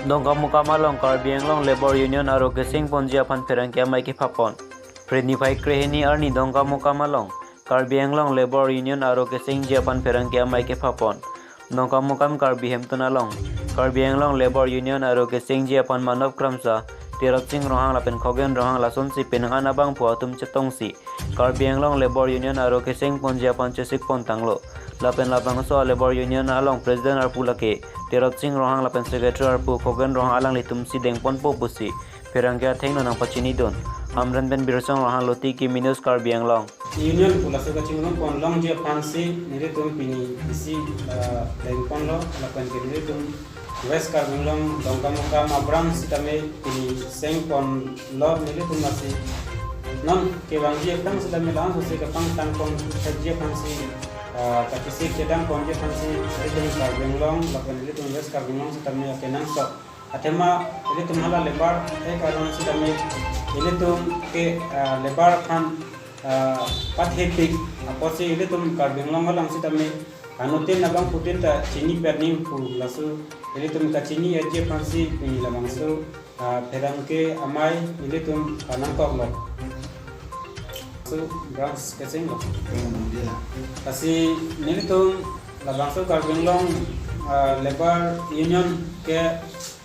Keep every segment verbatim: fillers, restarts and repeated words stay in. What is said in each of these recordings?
Dongkamukam along Karbi Anglong Labour Union aro keseng ponji aphan pherangke amei kephapon. Phre niphai krehini arni Dongkamukam along Karbi Anglong Labour Union aro kesengji aphan pherangke amei kephapon. Dongkamukam Karbi Hemtun along Karbi Anglong Labour Union aro kesengji aphan Manob Kramsa, Tirot Sing Ronghang lapen Khogen Ronghang lasonsi penang an abangphu atum chetongsi Karbi Anglong Labour Union aro keseng ponji aphan chesik pon tanglo. Lapen labangso a Labour Union along President arpu lake Tirot Sing Ronghang lapen Secretary arpu Khogen Ronghang alanglitum si dengponpo pusi pherangke athengno nangpachinidun. Hamren pen Birsong Ronghang, Loti Kimi News, Karbi Anglong. Union pu laso kachingrum pon longji aphansi nelitum pini isi, eh, dengponlo, lapen ke nelitum West Karbi Anglong Dongkamukam abram sitame pini seng ponlo nelitum lasi. Non kevangji aphrang sitame la-an sose kapangtang pon thekji aphansi, eh, kachesik chedang ponji aphansi nelitum Karbi Anglong lapen nelitum West Karbi Anglong sitame akenangsot. Athema ilitum hala labour e karon sitame ilitum ke, ah, labour aphan, ah, pathepik apotsi ilitum Karbi Anglong along sitame anuttin abangphutin ta chini pening pu laso ilitum kachini-etji aphansi pini labangso, ah, pherangke amei ilitum panangkoklo. So, branch kesenglo. Lasi nelitum labangso Karbi Anglong, ah, Labour Union ke,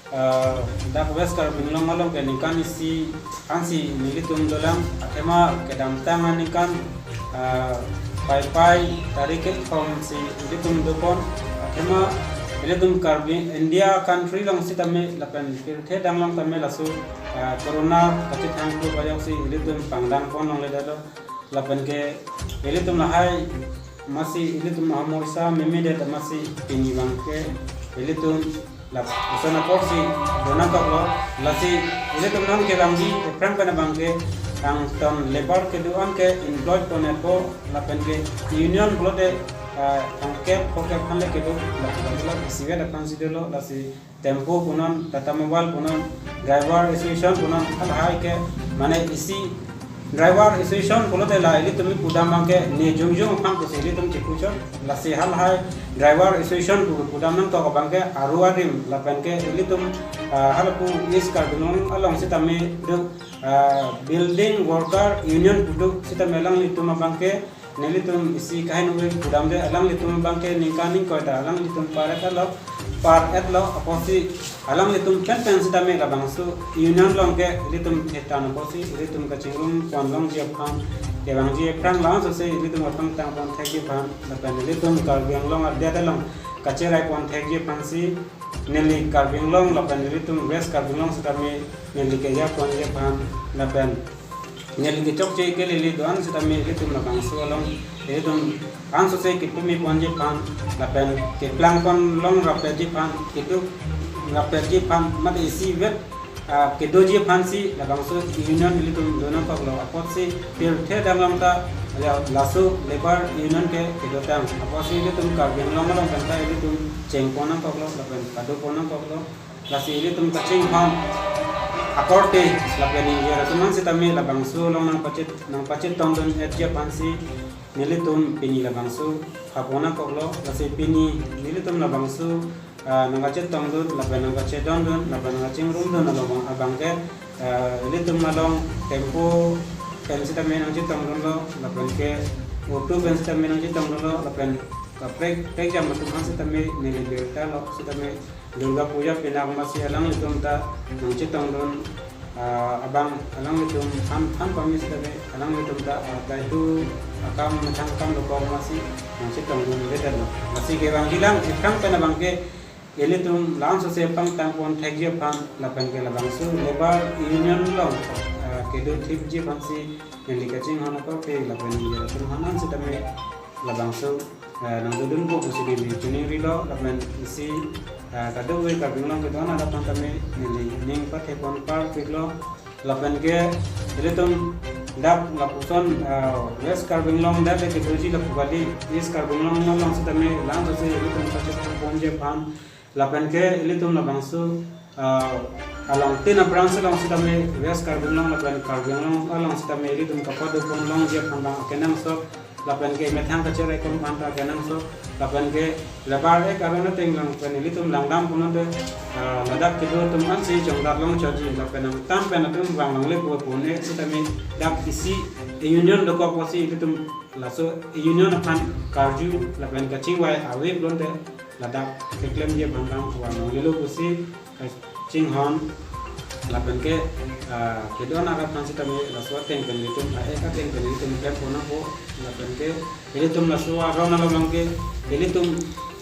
ah, dak West Karbi Anglong along ke ningkan isi ansi nelitum dolang, athema kedamtang aningkan, ah, Paipai tarik kethom si nelitum dopon, athema nelitum Karbi India country along sitame lapen pirthe dang along tame laso, ah, corona kachethang kluk ajoksi nelitum pangdang pon longledetlo. Lapen ke ilitum lahai masi ilitum ahormu isi memedet masi pini abangke ilitum lapuson aporsi donangkoklo. Lasi ilitum non kevangji aphrang pen abangke angton labour kedo-an ke employed ponpo lapen ke union pulote, ah, angkep phokep aphan le kedo, lapu isivet aphansi dolo, lasi tempo punon, Tata Mobile punon, driver association punon, halahai ke mane isi driver association pulote la ilitum pudam abangke ne jongjong aphan pusi ilitum chepuchot, lasi halahai driver association pu pudam nangkok abangke aru arim lapen ke ilitum, ah, halapu East Karbi Anglong along sitame do, ah, building worker union pu do sitame alanglitum abangke nelitum isi kahin uvin pudamde alanglitum abangke ningkan ingkoi ta alanglitum par-etlo, par-etlo apotsi alanglitum penpen sitame labangso union along ke ilitum thetan apotsi ilitum kachingrum pon longji aphan kevangji aphrang la-an sose ilitum apangtang pon thekji aphan lapen ilitum Karbi Anglong adet along kacherai pon thekji aphansi neli Karbi Anglong lapen ilitum West Karbi Anglong sitame neli keja ponji aphan lapen neli kechokche kelele do-an sitame ilitum labangso along ilitum ansose kepumi ponji aphan lapen keplang pon long rapetji aphan, kedo rapetji aphan mate isivet, ah, kedoji aphansi labangso union ilitum donangkoklo apotsi pirthe dang along ta la-, laso labour union ke kedotang apotsi ilitum Karbi Anglong along pen ta ilitum cheng pon nangkoklo lapen pado pon nangkoklo. Lasi ilitum kachinghon akorte lapen ingjir atum an sitame labangso along nangpachet, nangpachetongdun-etji aphansi nelitum pini labangso phapon nangkoklo. Lasi pini nelitum labangso, ah, nangkachetongdun lapen nangkachedondun lapen nangkachingrumdun along abangke, ah, ilitum along tempo pen sitame nangchetongdunlo lapen ke auto pen sitame nangchetongdunlo lapen kaprek prekjam atum an sitame neli birtalo sitame Durga Puja pinak masi alanglitum ta nangchetongdun, ah, abang alanglitum han han pami sitame alanglitum ta, ah, daitu akam methang akam dokok masi nangchetongdundetlo. Masi kevangjilang aphrang pen abangke ilitum la-an sose pangtang pon thekji aphan lapen ke labangso labour union along, ah, kedo thipji aphansi neli kachinghon akorte lapen ingjir atum an sitame labangso, eh, nangdodunpo pusi neli chiningrilo lapen isi, eh, kadokave Karbi Anglong kedo-an aphan tame neli ning pathe pon parpiklo lapen ke ilitum dak lapuson, eh, West Karbi Anglong dak le kedoji lapu kali East Karbi Anglong along sitame la-an sose ilitum kachethan ponji aphan lapen ke ilitum labangso, ah, along tin a-branch along sitame West Karbi Anglong lapen Karbi Anglong along sitame ilitum kapado pon longji aphan abang akenangsot lapen ke methang kacherai kom aphan ta kenangsot, lapen ke labour act aron ateng along pen ilitum langdam punon te, ah, ladak kedo atum ansi jongdat long choji, lapen nangtum pen atum vang longle pu pune sitame dak isi union dokok pusi ilitum laso union aphan karju lapen kachingvai ave pulote ladak keklemji aphan vang longlelo pusi kachinghon, lapen ke, ah, kedo-an arat aphan sitame laso ateng pen ilitum, ah, act ateng pen ilitum klem pon nangpo, lapen ke ilitum laso aron along ke ilitum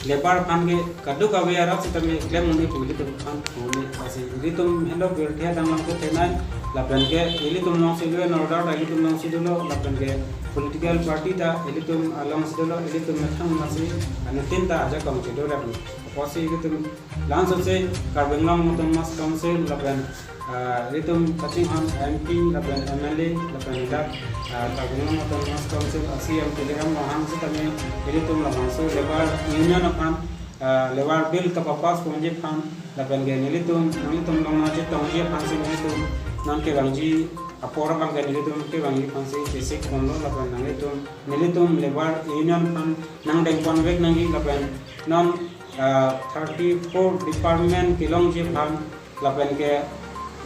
labour aphan ke kadokave arat sitame klem un-e pu ilitum aphan un-e, lasi ilitum helo birthe adang along ke tenai, lapen ke ilitum alongsi law and order ta ilitum alongsi dolo, lapen ke political party ta ilitum alongsi dolo, ilitum methang masi anuttin ta ajakong kedo rap lo. Pusi ilitum langsose Karbi Anglong Autonomous Council lapen, ah, ilitum kachinghon M P lapen M L A lapen dak, ah, Karbi Anglong Autonomous Council a C E M Tuliram Ronghang sitame ilitum labangso labour union aphan, ah, labour bill kapapass ponji aphan lapen ke nelitum, nanglitum along nangchetongji aphansi nelitum non kevangji apor abang ke nelitum kevangji aphansi chesik ponlo lapen nanglitum, nelitum labour union aphan nangdeng ponvek nangji lapen non, ah, thirty-four department kelongji aphan lapen ke,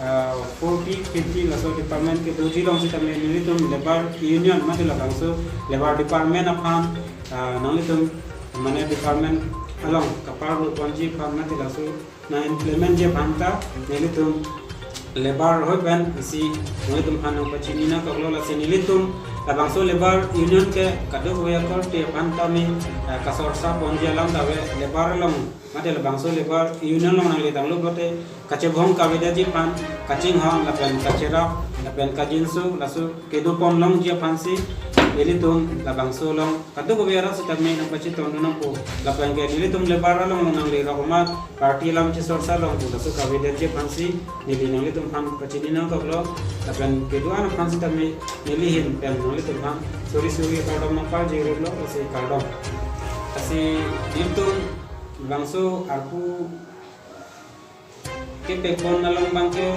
ah, forty, fifty laso department kedoji along sitame nelitum labour union mate labangso labour department aphan, ah, nanglitum mane department along kaparlo ponji aphan mate laso nang implement ji aphan ta nelitum labour hoi pen isi nanglitum aphan nangpachini nangkoklo, lasi nelitum labangso labour union ke kadokave akorte aphan tame, ah, kasorsa ponji alam ta ave, labour along mate labangso labour union along nangledamlo pulote kachebong kavedetji aphan, kachinghon lapen kacherap lapen kajinso laso kedo pon longji aphansi nelitum labangso along kadokave arat sitame nangpachetongdun nangpo, lapen ke nelitum labour along nanglerok amat party alam chesorsa longpo, laso kavedetji aphansi neli nanglitum aphan pachini nangkoklo, lapen kedo-an aphan sitame neli ahin pen nanglitum aphan suri suri kardom nangpajirlo, lasi kardom. Lasi nelitum bangso arpu kepekpon along abang ke